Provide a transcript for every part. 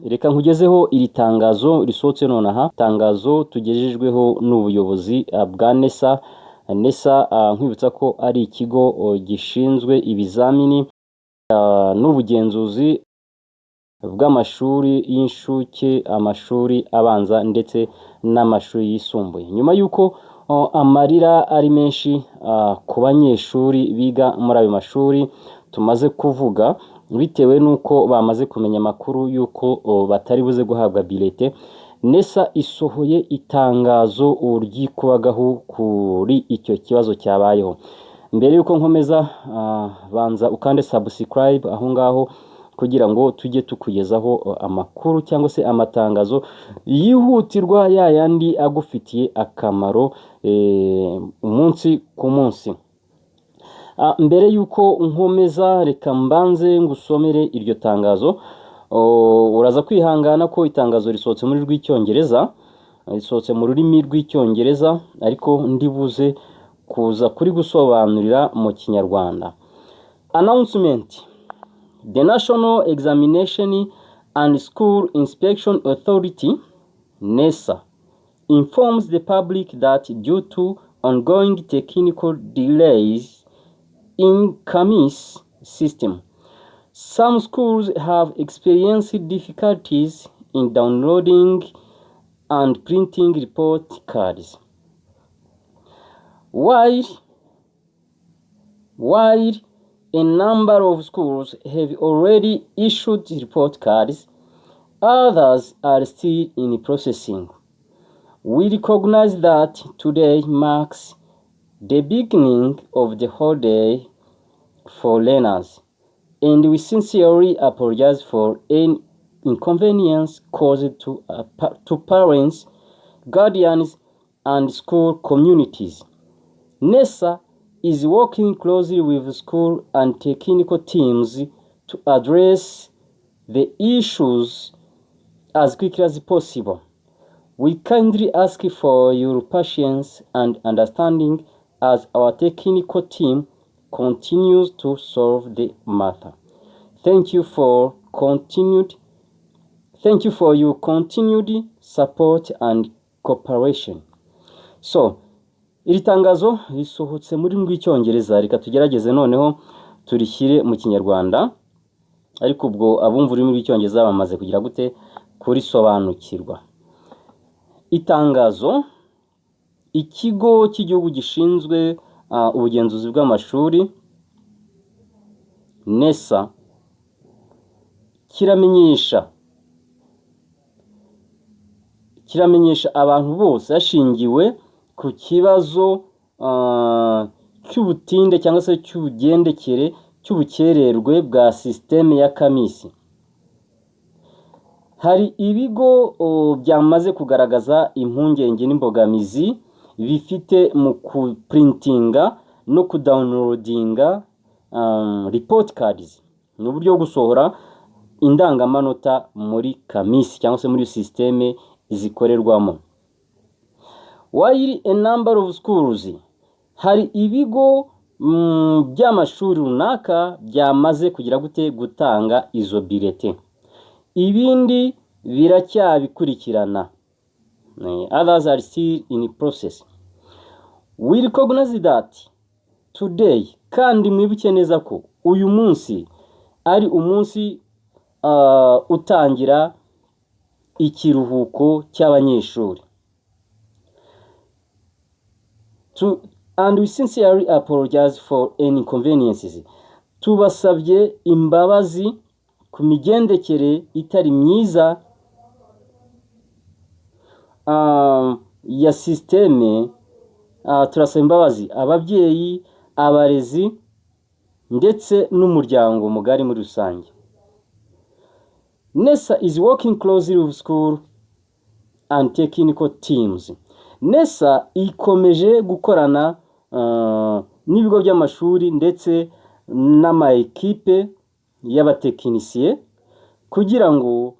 Reka nkugezeho iri tangazo risohotse nonaha, tangazo tugejejweho n'ubuyobozi bwa NESA. NESA, nkwibutsa ko ari ikigo gishinzwe ibizamini n'ubugenzuzi bw'amashuri y'incuke, amashuri abanza ndetse n'amashuri yisumbuye. Nyuma y'uko amarira ari menshi ku banyeshuri biga muri ayo mashuri tumaze kuvuga, bitewe n'uko bamaze kumenya amakuru y'uko batari buze guhabwa bulletin, NESA isohoye itangazo ry'ikubagahu kuri icyo kibazo cyabayeho. Mbere y'uko nkomeza, banza ukande subscribe aho ngaho kugira ngo tujye tukugezaho amakuru cyangwa se amatangazo yihutirwa, ya yandi agufitiye akamaro umunsi ku munsi. Mbere y'uko nkomeza, reka mbanze ngusomere iryo tangazo. Uraza kwihangana ko itangazo risohotse muri rw'icyongereza, risohotse mu rurimi rw'Icyongereza, ariko ndibuze kuza kuri gusobanurira mu Kinyarwanda. Announcement: The National Examination and School Inspection Authority, NESA, informs the public that due to ongoing technical delays in CAMIS system, some schools have experienced difficulties in downloading and printing report cards. While a number of schools have already issued report cards, others are still in processing. We recognize that today marks the beginning of the holiday for learners, and we sincerely apologize for any inconvenience caused to parents, guardians, and school communities. NESA is working closely with school and technical teams to address the issues as quickly as possible. We kindly ask for your patience and understanding as our technical team continues to solve the matter. Thank you for your continued support and cooperation. So, iri tangazo risohotse muri rw'Icyongereza, reka tugerageze noneho turishyire mu Kinyarwanda, ariko ubwo abumva ururimi rw'Icyongereza bamaze kugira gute kurisobanukirwa. Itangazo: ikigo cy'igihugu gishinzwe ubugenzuzi bw'amashuri, NESA, kiramenyesha abantu bose hashingiwe ku kibazo cy'ubutinde cyangwa se cy'ubugendekere cy'ubukererwe bwa sisiteme ya CAMIS. Hari ibigo byamaze kugaragaza impungenge n'imbogamizi bifite mu kuprintinga no kudownloadinga report cards. Ni uburyo bwo gusohora indangamanota muri CAMIS cyangwa se muri sisiteme zikorerwamo. While a number of schools, hari ibigo by'amashuri runaka byamaze kugira gute gutanga izo bulletin, ibindi biracyabikurikirana. Others are still in process. We recognize that today, kandi mwibuke neza ko uyu munsi ari umunsi utangira ikiruhuko cy'abanyeshuri. And we sincerely apologize for any inconveniences. Tubasabye imbabazi ku migendekere itari myiza ya sisiteme. Turasaba imbabazi ababyeyi, abarezi ndetse n'umuryango mugari muri rusange. NESA is working closely with school and technical teams. NESA ikomeje gukorana n'ibigo by'amashuri ndetse n'ama ekipe y'abatekinisiye kugira ngo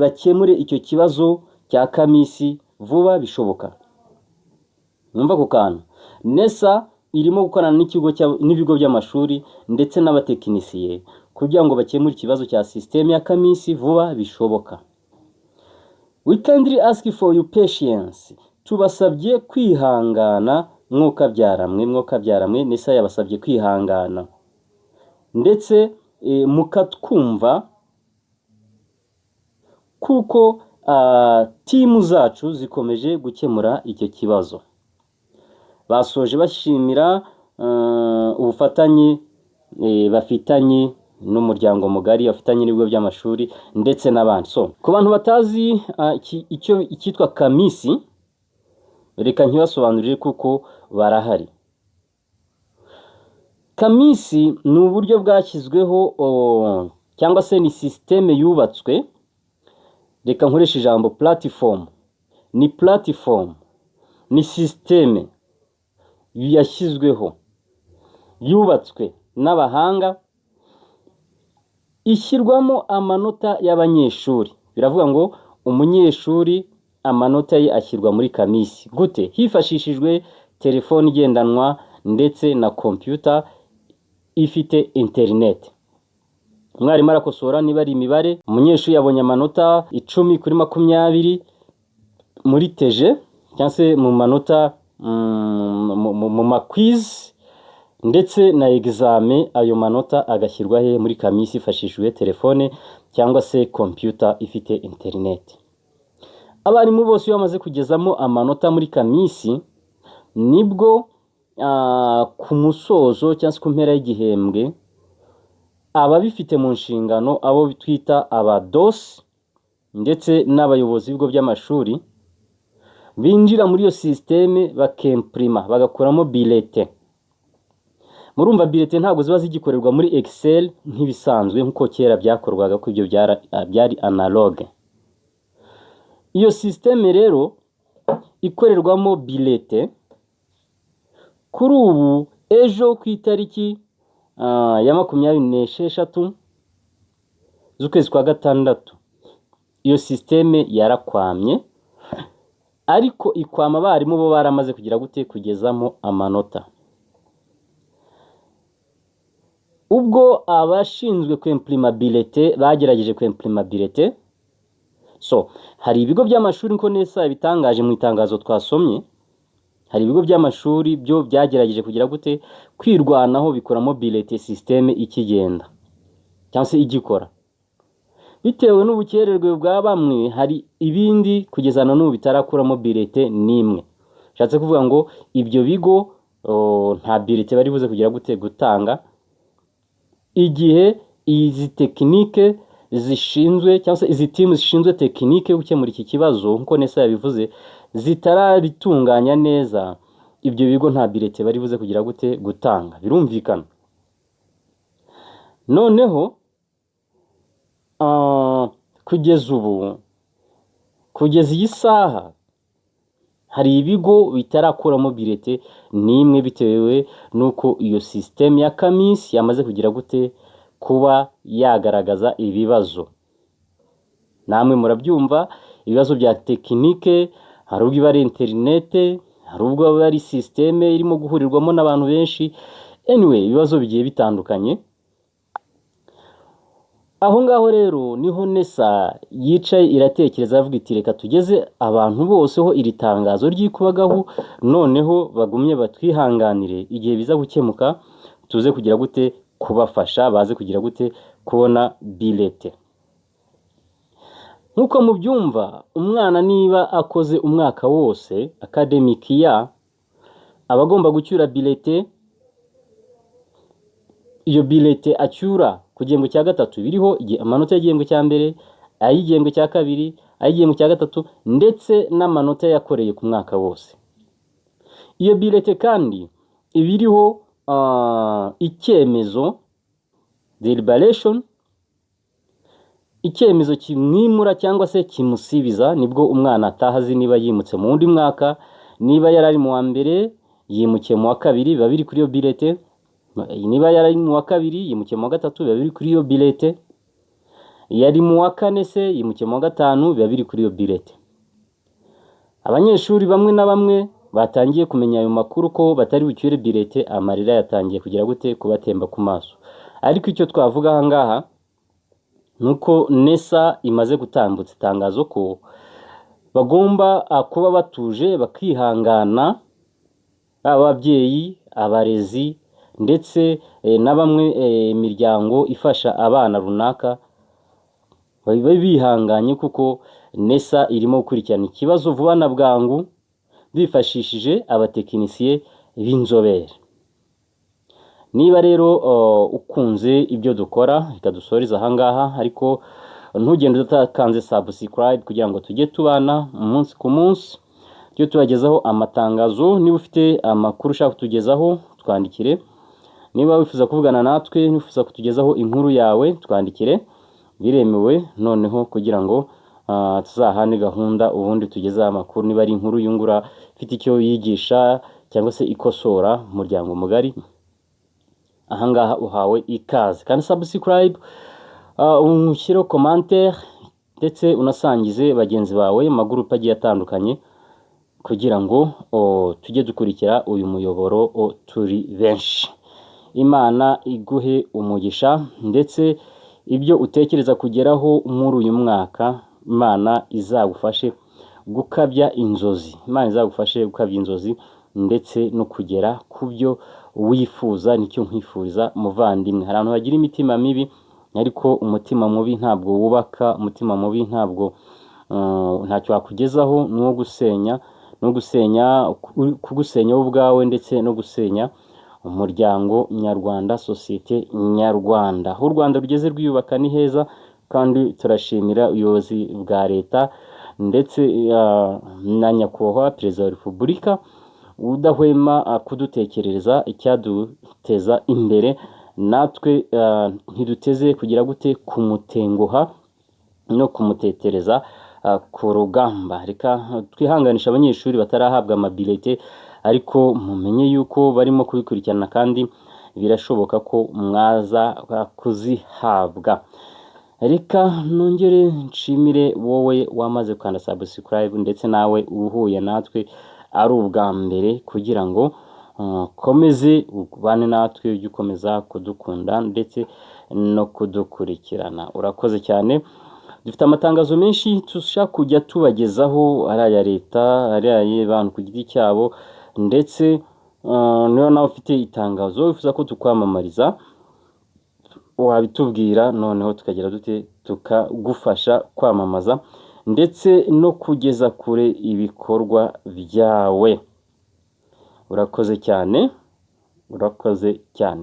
bakemure icyo kibazo cya CAMIS vuba bishoboka. Mwumva ako kantu? NESA irimo gukorana n'ikigo n'ibigo by'amashuri ndetse n'abatekinisiye. kugira ngo bakemure ikibazo cya sisiteme ya CAMIS vuba bishoboka. We kindly ask for your patience. Tubasabye kwihangana mwokabyaramwe, mwokabyaramwe. NESA yabasabye kwihangana ndetse mukatwumva kuko team zacu zikomeje gukemura icyo kibazo. Basoje bashimira ubufatanye bafitanye n'umuryango mugari, bafitanye n'ibigo by'amashuri ndetse n'abandi. So ku bantu batazi icyo icyitwa CAMIS, reka ntibasobanurire kuko barahari. CAMIS ni uburyo bwashyizweho cyangwa se ni sisiteme yubatswe, reka nkoreshe ijambo platform, ni platform, ni sisiteme yashyizweho, yubatswe n'abahanga, ishyirwamo amanota y'abanyeshuri. Biravuga ngo umunyeshuri amanota ye ashyirwa muri CAMIS gute? Hifashishijwe telefone igendanwa ndetse na kompiyuta ifite interineti. Umwarimu arakosora, niba ari imibare, umunyeshuri yabonye amanota 10 kuri 20 muri TJ cyangwa se mu manota mu ma quiz ndetse na examen, ayo manota agashyirwa he? Muri CAMIS, hifashishijwe telefone cyangwa se kompiyuta ifite interineti. Abarimu bose iyo bamaze kugezamo amanota muri CAMIS, nibwo ku musozo cyangwa se ku mpera y'igihembwe, ababifite mu nshingano, abo twita aba DOS ndetse n'abayobozi b'ibigo by'amashuri, binjira muri iyo sisiteme bakempurima, bagakuramo bulletin. Murumva, bulletin ntabwo ziba zigikorerwa muri Excel nk'ibisanzwe, nk'uko kera byakorwaga, ko ibyo byari analogue. Iyo sisiteme rero ikorerwamo bulletin, kuri ubu ejo ku itariki ya 26 z'ukwezi kwa gatandatu, iyo sisiteme yarakwamye, ariko ikwama abarimu bo baramaze kugira gute? Kugezamo amanota. Ubwo abashinzwe kwempurima bulletin bagerageje kwempurima bulletin. So hari ibigo by'amashuri, nko NESA bitangaje mu itangazo twasomye, hari ibigo by'amashuri byo byagerageje kugira gute? Kwirwanaho, bikoramo bulletin sisiteme ikigenda cyangwa se igikora. Bitewe n'ubukererwe bwa bamwe, hari ibindi kugeza na n'ubu bitarakuramo bulletin n'imwe. Bishatse kuvuga ngo ibyo bigo nta bulletin bari buze kugira gute? Gutanga, igihe izi tekinike zishinzwe cyangwa se izi team zishinzwe tekinike yo gukemura iki kibazo, nk'uko NESA yabivuze, zitarabitunganya neza, ibyo bigo nta bulletin bari buze kugira gute? Gutanga. Birumvikana. Noneho kugeza ubu, kugeza iyi saha, hari ibigo bitarakuramo bulletin n'imwe bitewe n'uko iyo sisiteme ya CAMIS yamaze kugira gute? Kuba yagaragaza ibibazo. Namwe murabyumva, ibibazo bya tekinike, hari ubwo iba ari interinete, hari ubwo aba ari sisiteme irimo guhurirwamo n'abantu benshi. Anyway, ibibazo bigiye bitandukanye. Aho ngaho rero niho NESA yicaye iratekereza, avuga iti: "Reka tugeze abantu bose ho iri tangazo ry'ikubagahu, noneho bagumye batwihanganire, igihe biza gukemuka tuze kugira gute? Kubafasha, baze kugira gute? Kubona bulletin." Nk'uko mubyumva, umwana niba akoze umwaka wose, academic year, aba agomba gucyura bulletin. Iyo bulletin acyura ku gihembwe cya gatatu biriho amanota y'igihembwe cya mbere, ay'igihembwe cya kabiri, ay'igihembwe cya gatatu, ndetse n'amanota yakoreye ku mwaka wose. Iyo bulletin kandi iba iriho icyemezo, deliberation, icyemezo kimwimura cyangwa se kimusibiza. Nibwo umwana ataha azi niba yimutse mu wundi mwaka. Niba yari ari mu wa mbere yimukiye mu wa kabiri, biba biri kuri iyo bulletin. Niba yari ari mu wa kabiri yimukiye mu wa gatatu, biba biri kuri iyo bulletin. Yari mu wa kane se yimukiye mu wa gatanu, biba biri kuri iyo bulletin. Abanyeshuri bamwe na bamwe batangiye kumenya ayo makuru ko batari bucyure bulletin, amarira yatangiye kugira gute? Kubatemba ku maso. Ariko icyo twavuga aha ngaha ni uko NESA imaze gutambutsa itangazo ko bagomba kuba batuje, bakihangana, ababyeyi, abarezi ndetse na bamwe imiryango ifasha abana runaka, babe bihanganye kuko NESA irimo gukurikirana ikibazo vuba na bwangu bifashishije abatekinisiye b'inzobere. Niba rero ukunze ibyo dukora, reka dusoreze aha ngaha, ariko ntugende utakanze subscribe kugira ngo tujye tubana umunsi ku munsi, tujye tubagezaho amatangazo. Niba ufite amakuru ushaka kutugezaho, twandikire. Niba wifuza kuvugana natwe, wifuza kutugezaho inkuru yawe, twandikire, biremewe, noneho kugira ngo tuzahane gahunda ubundi tugezeho amakuru. Niba ari inkuru yungura, ifite icyo yigisha cyangwa se ikosora umuryango mugari, ahangaha uhawe ikaze. Kandi subscribe, ushyireho commentaire ndetse unasangize bagenzi bawe mu magurupe agiye atandukanye kugira ngo tujye dukurikira uyu muyoboro turi benshi. Imana iguhe umugisha, ndetse ibyo utekereza kugeraho muri uyu mwaka, Imana izagufashe gukabya inzozi, Imana izagufashe gukabya inzozi ndetse no kugera ku byo wifuza. Nicyo nkwifuriza, muvandimwe. Hari abantu bagira imitima mibi, ariko umutima mubi ntabwo wubaka, umutima mubi ntabwo ntacyo wakugezaho, ni uwo gusenya, no gusenya, kugusenya wowe ubwawe ndetse no gusenya umuryango nyarwanda, sosiyete nyarwanda. Aho u Rwanda rugeze rwiyubaka ni heza, kandi turashimira ubuyobozi bwa leta ndetse na Nyakubahwa Perezida wa Repubulika udahwema kudutekerereza icyaduteza imbere. Natwe ntiduteze kugira gute kumutenguha no kumutetereza ku rugamba. Reka twihanganisha abanyeshuri batarahabwa amabulletin, ariko mumenye yuko barimo kubikurikirana kandi birashoboka ko mwaza kuzihabwa. Reka nongere nshimire wowe wamaze gukanda subscribe, ndetse nawe uhuye natwe ari ubwa mbere, kugira ngo ukomeze ubane natwe, ujye ukomeza kudukunda ndetse no kudukurikirana. Urakoze cyane. Dufite amatangazo menshi dushaka kujya tubagezaho, ari aya leta, ari ay'abantu ku giti cyabo, ndetse niba nawe ufite itangazo wifuza ko tukwamamariza, wabitubwira, noneho tukagira dute, tukagufasha kwamamaza ndetse no kugeza kure ibikorwa byawe. Urakoze cyane, urakoze cyane.